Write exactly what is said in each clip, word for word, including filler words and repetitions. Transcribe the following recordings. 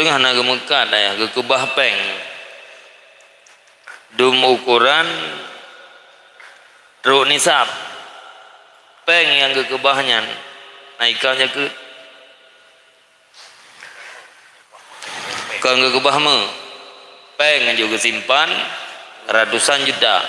Hana geumeukat ayah, geukeubah péng. Dum ukoran trok nisab. Péng nyang geukeubah nyan, na ikam jakeuet. Kon geukeubah meuh. Péng nyang geusimpan ratusan juta.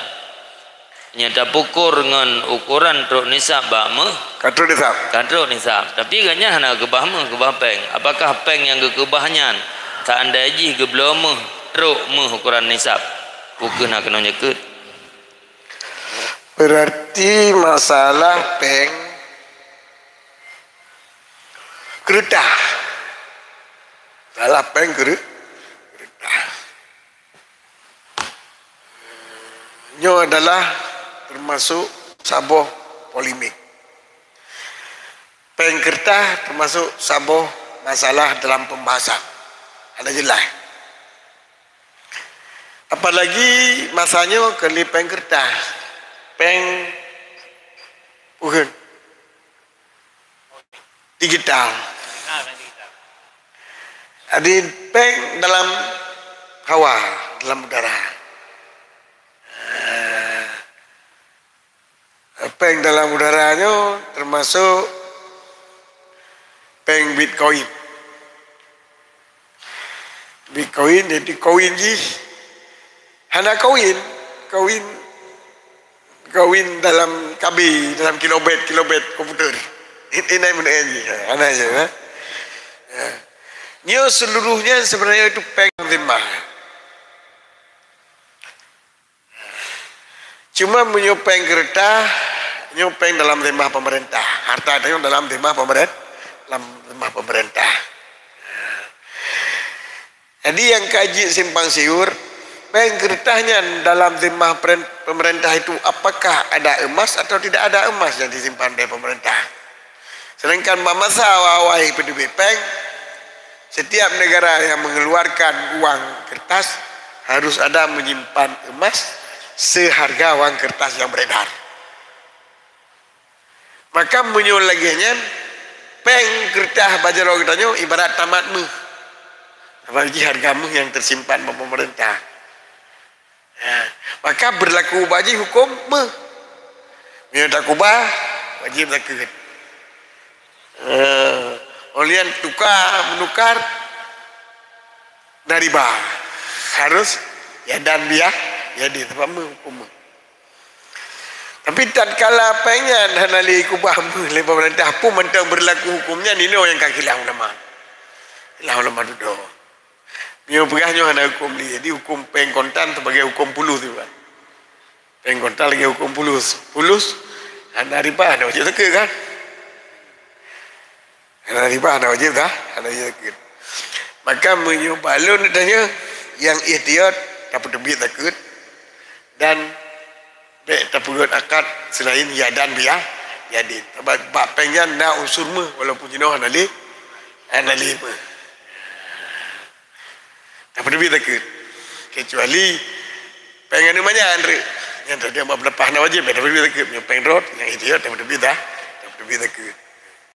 Nyan tapukor ngon ukoran trok nisab bak meuh. Ka trok nisab. Ka trok nisab. Tapi gobnyan hana keubah meuh, keubah péng. Apakah péng nyang geukeubah nyan, seandai jih geubloe meuh, trok meuh ukoran nisab? Peu kheueh na keunoe jakeuet? Berarti masalah péng keureutah. Masalah péng keureu-, keureutah. Nyoe adalah termasuk saboh polemik. Péng keureutah termasuk saboh masalah dalam pembahasan. Hana jeulaih. Apalagi masa nyoe kon lé péng keureutah. Péng, bukan, digital. Jadi, péng dalam hawa, dalam udara. Eh, péng dalam udara nyoe termasuk péng Bitcoin. Bitcoin, jadi koin jih hana koin, koin, koin dalam K B, dalam kilobet, kilobet komputer. Ini meunan jih, hana je, ha. Ya. Nyoe seluruhnya sebenarnya itu péng zimmah. Cuma meunyoe péng keureutah, nyoe péng dalam zimmah pemerintah. Harta tanyoe dalam zimmah pemeren-, dalam zimmah pemerintah. Jadi nyang ka jeuet simpang siur, péng keureutah nyan dalam zimmah peren-, pemerintah itu apakah ada emas atau tidak ada emas yang disimpan oleh pemerintah? Sedangkan bak masa awai-awai peuteubiet péng, setiap negara yang mengeluarkan uang kertas harus ada menyimpan emas seharga uang kertas yang beredar. Maka meunyoe lagée nyan, péng keureutah bak jaroe geutanyoe ibarat tamat meuh. Apalagi harga meuh yang tersimpan bak pemerintah. Ha, maka berlaku bak jih huköm meuh. Meunyoe takeubah, wajéb zakeuet. Eh, óh lheueh nyan tukar, menukar, na riba. Harus yadan biyah, jadi sebab meuh huköm meuh. Tapi tatkala péng nyan hana lé keubah meuh lé pemerintah, peue mantong berlaku huköm nyan, inoe nyang ka khilaf ulama. Khilaf ulama dudoe. Meunyoe peugah nyoe hana huköm lé, jadi huköm péng kontan sebagai huköm pulus juga. Péng kontan lagée huköm pulus. Pulus hana riba, hana wajéb zakeuet kan? Hana riba, hana wajéb dah, hana wajéb zakeuet. Maka meunyoe bak lôn tanyoe nyang ihtiyat, tapeuteubiet zakeuet dan bék tapeugot akad selain yadan biyah, yadin. Sabab bak péng nyan na unsur meuh, walaupun jinoe hana lé, hana lé meuh. Tapeuteubiet zakeuet. Kecuali péng aneuk manyak, Andrew. Nyang tadi bak peulapah hana wajéb, tapeuteubiet zakeuet. Nyang péng rot, nyang ihtiyat, tapeuteubiet dah. Tapeuteubiet zakeuet.